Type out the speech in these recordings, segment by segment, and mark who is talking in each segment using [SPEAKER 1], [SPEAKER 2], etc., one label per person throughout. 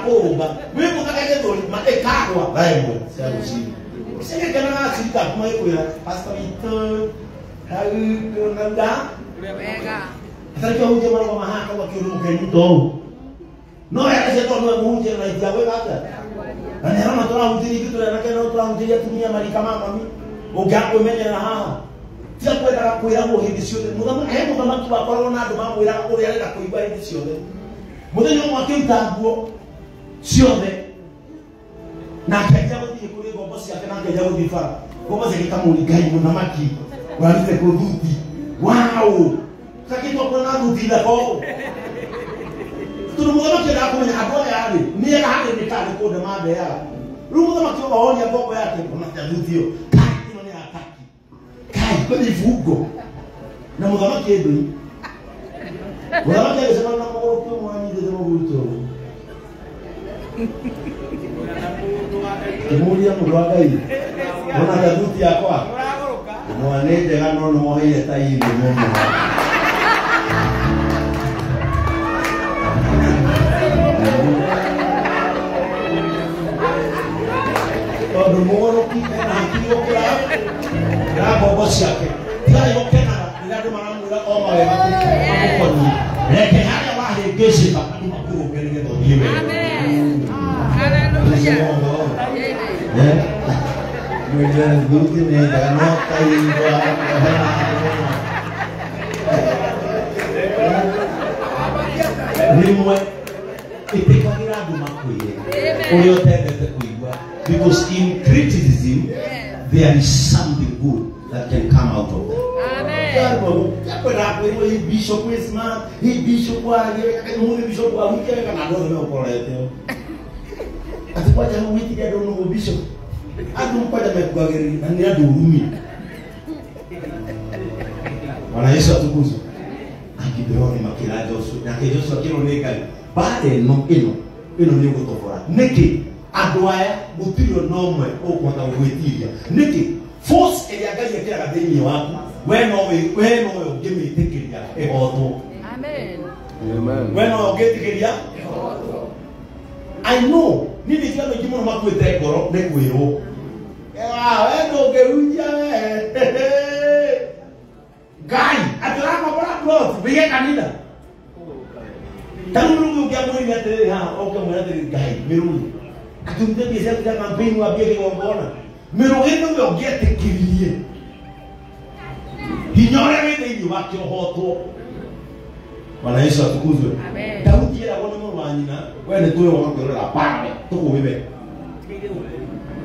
[SPEAKER 1] marakũrũnga wĩgũthage gĩthũri ĩkagwa thaa ĩmwe cia rũcinĩ cigĩkenaga acirika aku magĩkwĩra pastor witũ hau kũnauga
[SPEAKER 2] Wega.
[SPEAKER 1] atarĩkio ahunjia marũgama haha kau akĩũrĩ mũkenu ta ũũ no wega cio tondũ nĩwe mũhunjia na itiagwĩka atĩa na nĩ arona tũrahunjĩria ithuĩ tũrĩ anake no tũrahunjĩria atumia marika ma mami ũngĩaga kwĩmenyerera haha tiga kwendaga kwĩragwo hĩndĩ ciothe he mũthamaki wakoragwo na andũ mamwĩraga ũrĩa arenda kũigua hĩndĩ ciothe mũthenya ũmwe akĩruta nguo ciothe na akĩanjia gũthiĩ kũrĩ ngombo ciake na akĩanjia gũthiĩ bara ngombo ciake ikamũria Ngai mũthamaki ũrarutire kũ thuti wow kakĩtwo kuona thuti thaka ũũ tondũ mũthamaki endaga kũmenya andũ aya rĩ nĩ ega harĩ nĩ kana nĩ kũnde mandeaga rĩu mũthamaki oria ngombo yake ona ta thuti ĩyo kai ĩno nĩ ya taki kai kwĩna ibungo na mũthamaki ĩndũi mũthamaki agĩcemania na mũgũrũki ũmwe anyitĩte mũbuto ũũ kĩmũria mũndũ wa Ngai ona ta thuti yakwa no nĩ njega no nĩ woheire ta irio mũno tondũ mũgũrũki ena hakiri gũkĩra na ngombo ciake tigai gũkenaga rĩrĩa andũ maramwĩra o mawega mamũkoniĩ reke harĩa wahĩngĩcĩka andũ makũrũnge nĩgetha ũthiĩ wega.
[SPEAKER 2] Amen. Hallelujah. Amen.
[SPEAKER 1] Mwĩrĩ thuti nĩ njega no taigua hena mũno rĩmwe ĩtĩkagĩra andũ makwĩre ũrĩa ũtendete kũigua because in criticism there is something good that can come out of that.
[SPEAKER 2] Amen.
[SPEAKER 1] Kwenda kwĩrwo hii bishop wĩ smart hii bishop wagĩ mũthĩ bishop wa wiki kana andũ othe megũkorete atĩ kwanja hau wĩtire andũ nũgũ bishop andũ kwanja mekuagĩrĩria na nĩ andũ ũrumi. Bwana Yesu atukuzwe. Agibeoni makĩra Joshua nake Joshua akĩrwo nĩ Ngai mbara ĩno ĩno ĩno nĩ ũgũtobora nĩkĩ andũ aya gũtirĩ ona ũmwe ũkũhota gũgwĩtiria nĩkĩ force ĩrĩa Ngai ekĩraga thĩinĩ waku we nowe ũngĩmĩtĩkĩria ĩhotwo.
[SPEAKER 2] Amen.
[SPEAKER 3] Amen.
[SPEAKER 1] We nowe ũngĩtĩkĩria ĩhotwo. I know niĩ nĩ andũ aingĩ mũno makuĩte ngoro nĩ kwĩrwo we ndũngĩhunjia we Ngai atĩ ũrakombora plot wĩige kanitha ta rĩu mũrũgi ũngĩamwĩrire atĩrĩrĩ haha oke mwĩre atĩrĩrĩ Ngai mĩrũgi atũrute mbia ciaku cia campaign wambie kĩgongona mĩrũgi nĩwe ũngĩetĩkĩririe hinya ũrĩa wĩ thĩinĩ wake ũhotwo. Bwana Yesu atukuzwe.
[SPEAKER 2] Amen.
[SPEAKER 1] Daudi eragwo nĩ mũrũ wa nyina we nĩ tũĩ woka kwĩrorera mbara tũkũĩ we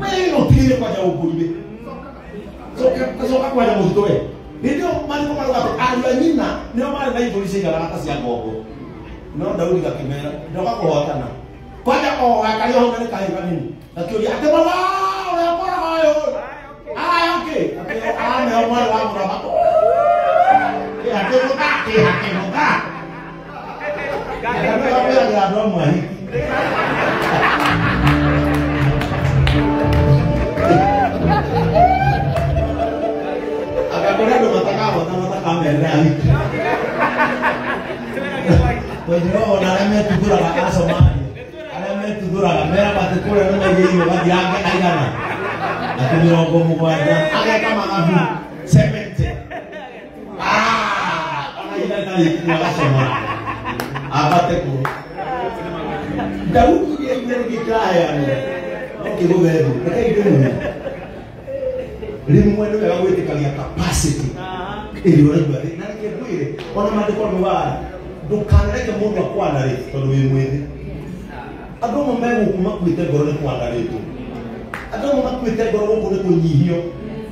[SPEAKER 1] we ũtigĩire kwanja gũkũri we coka kwanja mũtitũ we hĩndĩ ĩyo marĩko marauga atĩ ariũ a nyina nĩo marĩ na ithũri ciaiganaga ta cia ngombo no Daudi gakĩmera ndoka kũhotana kwanja o gakarĩ hau na nĩ kahĩ kanini gakĩũria atĩ baba ũrĩa ũkoraga ũyũ aya okay ameo mwarĩ wa mũthamaki kĩhakĩgũtha kĩhakĩgũtha akamwĩragĩra andũ amwe ahiki agakora andũ matakahota matakamerera ahiki tondũ ona arĩa metuthũraga a Somalia arĩa metuthũraga meragwo atĩ kũrĩa nĩ maigĩirwo gathirange aigana atĩ 70 ageka mathabu 70 ona ina ĩtarĩ agacomora ambate kuo Daudi nĩaiguire nĩkĩ kĩraheanwo no kĩgũthe thĩ reke ndĩmwĩre rĩmwe nĩ wega gwĩtĩkagia capacity ĩrĩa ũraigua thĩ na reke ngwĩre ona maandĩko maugaga ndũkanareke mũndũ akwanarĩte tondũ wĩ mwĩthĩ andũ amwe me gũkũ makuĩte ngoro nĩ kwanarĩtwo andũ amwe makuĩte ngoro gũkũ nĩ kũnyihio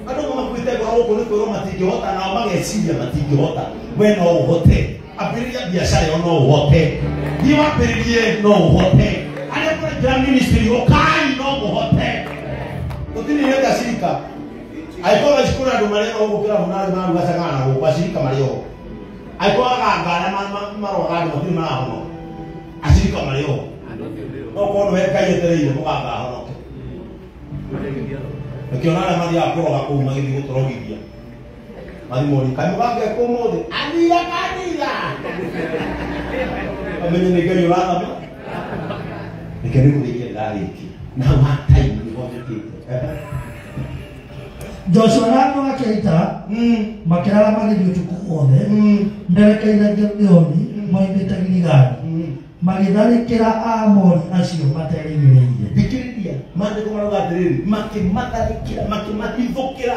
[SPEAKER 1] andũ amwe makuĩte ngoro gũkũ nĩ kwĩrwo matingĩhota nao mageciria matingĩhota we no ũhote ambĩrĩria biacara ĩyo no ũhote thiĩ wambĩrĩrie no ũhote arĩa mũraingĩra ministry ũkai no mũhote gũtirĩ hĩndĩ acirika angĩkorwo ici kũrĩ andũ marĩ oho gũkĩra mũnarĩ maruga cang'ana na gũkũ acirika marĩ oho angĩkorwo aganga arĩa marogaga andũ matirĩ marahonoka acirika marĩ oho no korwo nĩwe Ngai etereire mũganga ahonoke Ũkĩona arĩa mathiaga kũroga kũu magĩthiĩ gũtũrogithia mathiĩ morie kaĩ mũganga ekũ ũmũthĩ athira kanitha amenye nĩ Ngai ũrathama. Reke nĩ kũrĩkia ndĩrarĩkia na hau ha time nĩho njũkĩte.
[SPEAKER 3] Joshua na andũ ake a ita makĩrara magĩthiĩ ũtukũ wothe merekeire Gibeoni moimĩte Giligali, magĩtharĩkĩra Aamori acio materĩgĩrĩire.
[SPEAKER 1] Thikĩrĩria, maandĩko marauga atĩrĩrĩ, makĩmatharĩkĩra, makĩmahithũkĩra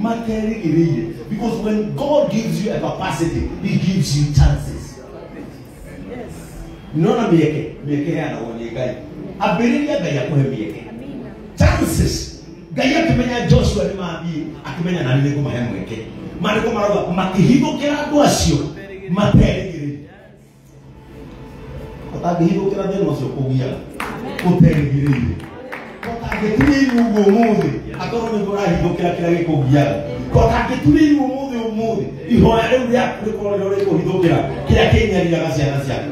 [SPEAKER 1] materĩgĩrĩire. Because when God gives you a capacity, he gives you chances. Nona mĩeke, mĩeke ĩheanagwo nĩ Ngai. Ambĩrĩria Ngai akũhe mĩeke. Chances. Ngai akĩmenya Joshua nĩ mathiĩ, akĩmenya nani nĩ ngũmahe mweke. Maandĩko marauga makĩhithũkĩra andũ acio materĩgĩrĩire. Ũtangĩhithũkĩra thĩna ũcio kũgiaga ũterĩgĩrĩire. Ũtangĩturĩirwo ũguo ũmũthĩ akorwo nĩguo ũrahithũkĩra kĩrĩa gĩkũgiaga. Ũtangĩturĩirwo ũmũthĩ ũmũthĩ ihoya rĩu rĩaku rĩkorwo nĩrĩo rĩkũhithũkĩra kĩrĩa kĩnyariraga ciana ciaku.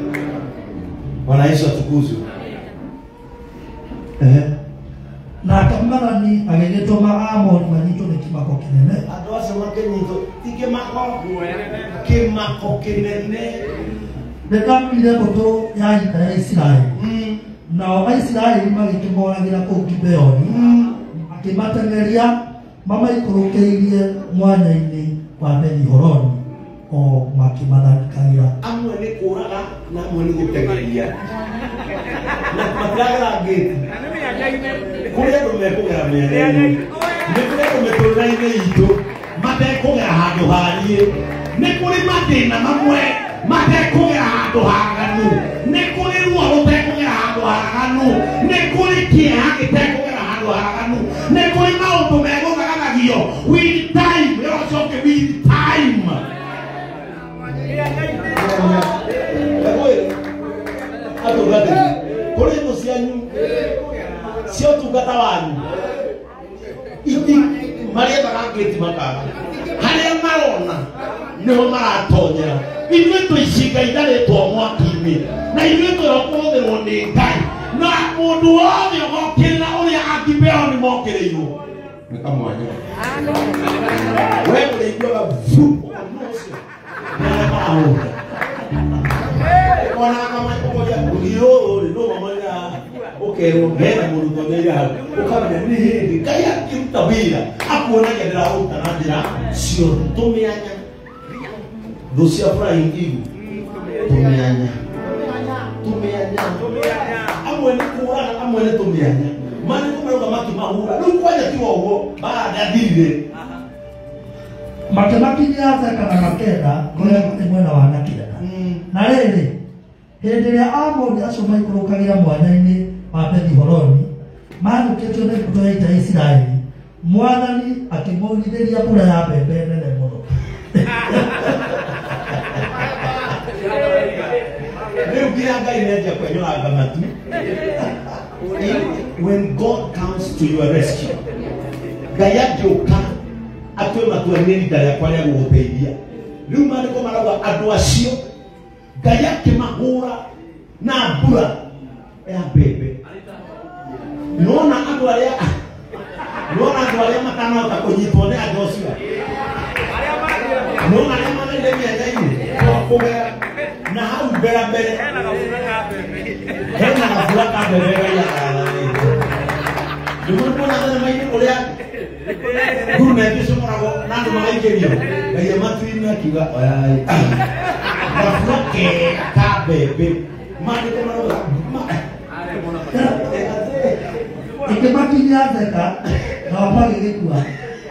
[SPEAKER 1] Bwana Yesu atukuzwe.
[SPEAKER 3] Nake Mwathani agĩgĩtũma Aamori manyitwo nĩ kĩmako kĩnene.
[SPEAKER 1] Andũ acio makĩnyitwo ti kĩmako, kĩmako kĩnene.
[SPEAKER 3] Nĩndamire mbũtũ ya ita ya Isiraeli, nao Aisiraeli magĩkĩmoragĩra kũu Gibeoni, akĩmateng'eria mamaikũrũkĩirie mwanya-inĩ wa Bethi-Horoni o makĩmatharĩkagĩra.
[SPEAKER 1] Amwe nĩ kũraga na amwe nĩ gũteng'eria. Na matiragera ngĩti. Kũrĩ andũ mekũgera mĩena-inĩ. Nĩ kũrĩ andũ mĩtũrĩre-inĩ itũ matekũgera handũ hariĩ. Nĩ kũrĩ mathĩna mamwe matekũgera handũ haganu. Nĩ kũrĩ ruo rũtekũgera handũ haganu. Nĩ kũrĩ kĩeha gĩtekũgera handũ haganu. Nĩ kũrĩ maũndũ megũthaganagio with time. Ĩrocoke with time. Atungatĩri, kũrĩ thũ cianyu cia ũtungata wanyu iti marĩethaga ngĩti makaga harĩa marona nĩho maratonyera. Ithuĩ twĩ icinga itharĩtwo mwaki-inĩ na ithuĩ twĩho kũhũthĩrwo nĩ Ngai, na mũndũ wothe ũgokĩrĩra ũrĩa Agibeoni mokĩrĩirwo nĩ kamwanya. We ũrĩiguaga vu ũkauma ũcio nĩ arĩa marahũra. Ona kama ũkoria ũrĩ rĩ no mamanya ũkerwo hena mũndũ tonyeire hau ũkamenya nĩ hĩndĩ Ngai akĩruta wĩra akuonagia ndĩraũruta na njĩra ciothe. Tũmĩanya thũ cia Flying Eagle, tũmĩanya, tũmĩanya. Amwe nĩ kũraga, amwe nĩ tũmĩanya. Maandĩko marauga makĩmahũra. Rĩu kwanja tiga ũguo mbara ndĩathirire.
[SPEAKER 3] Makĩmakinyia Azeka na Makeda kũrĩa kũrĩ mwena wa na kĩanda. Na rĩrĩ, hĩndĩ ĩrĩa Aamori acio maikũrũkagĩra mwanya-inĩ wa Bethi-Horoni mathũkĩtio nĩ mbũtũ ya ita ya Isiraeli, Mwathani akĩmaurithĩria mbura ya mbembe nene mũno.
[SPEAKER 1] Rĩu nginya Ngai nĩanjia kwenyũranga matu. When God comes to your rescue, Ngai angĩũka atue matua nĩ rita rĩakwa rĩa gũgũteithia. Rĩu maandĩko marauga andũ acio Ngai akĩmahũra na mbura ya mbembe. Nĩwona andũ arĩa nĩwona andũ arĩa matanahota kũnyitwo nĩ a Joshua. Nĩwona arĩa magerire mĩanya-inĩ kũgera na hau mbere mbere hena gabura ka mbembe Ngai arathanĩte. Nĩguo kuona thenema-inĩ ũrĩa nguruneti icomoragwo na andũ magaikĩrio. Ngai amatuinĩ akiuga oyai gabura kega ka mbembe. Maandĩko marauga
[SPEAKER 3] Ĩkĩmakinyia Azeka nao magĩgĩkua.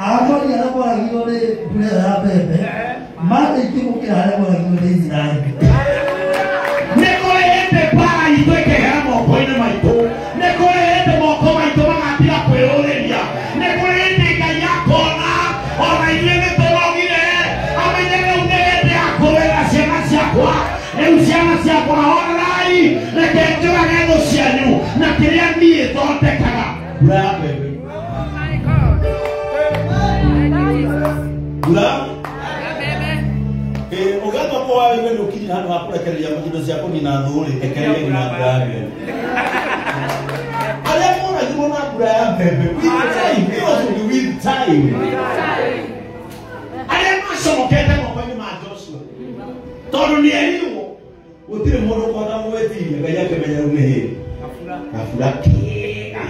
[SPEAKER 3] Aamori arĩa moragirwo nĩ mbura ĩyo ya mbembe maarĩ aingĩ gũkĩra arĩa moragirwo nĩ Isiraeli.
[SPEAKER 1] Nĩ kũrĩ hĩndĩ mbara itũ ĩkĩgera moko-inĩ maitũ. Nĩ kũrĩ hĩndĩ moko maitũ magatiga kwĩyũrĩria. Nĩ kũrĩ hĩndĩ Ngai akona ona ithuĩ nĩ tũrogire, amenye rĩu nĩ hĩndĩ ya kũrũĩra ciana ciakwa. Rĩu ciana ciakwa horerai, reke njũrage thũ cianyu na kĩrĩa niĩ thondekaga. Mbura ya mbembe. Mbura ũgatua kwa wewe nĩ ũkinyire handũ ha kũrekereria indo cia kũnina thũ rĩ, rekereria nginya mbura ya mbembe. Arĩa moragirwo na mbura ya mbembe with time, it was with time. Arĩa macomokete moko-inĩ ma Joshua tondũ nĩ erirwo gũtirĩ mũndũ ũkũhota gwĩtiria, Ngai akĩmenya rĩu nĩ hĩndĩ. Gabura kega.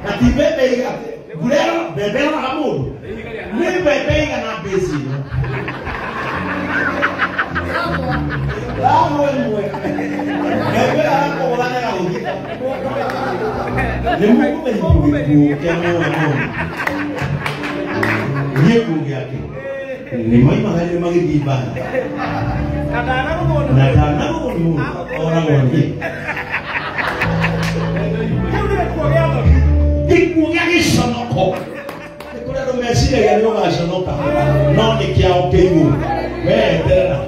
[SPEAKER 1] Na ti mbembe iga mbura mbembe ĩroraga mũndũ. Nĩ mbembe igana mbĩci ĩno. Ragwo ĩmwe. Mbembe ĩrakũgũtha na ĩgagũthika. Nĩ mũkũmenyithio gĩkuũ kĩa mũndũ. Gĩkuũ gĩake. Nĩ moimagarire magĩthiĩ mbara. Na ndanagũthwo nĩ mũndũ oragwo nĩ. Gĩkuũ gĩa gĩconoko. Nĩ kũrĩ andũ meciragia nĩ ũgaconoka no nĩ kĩao kĩ igũrũ. We eterera.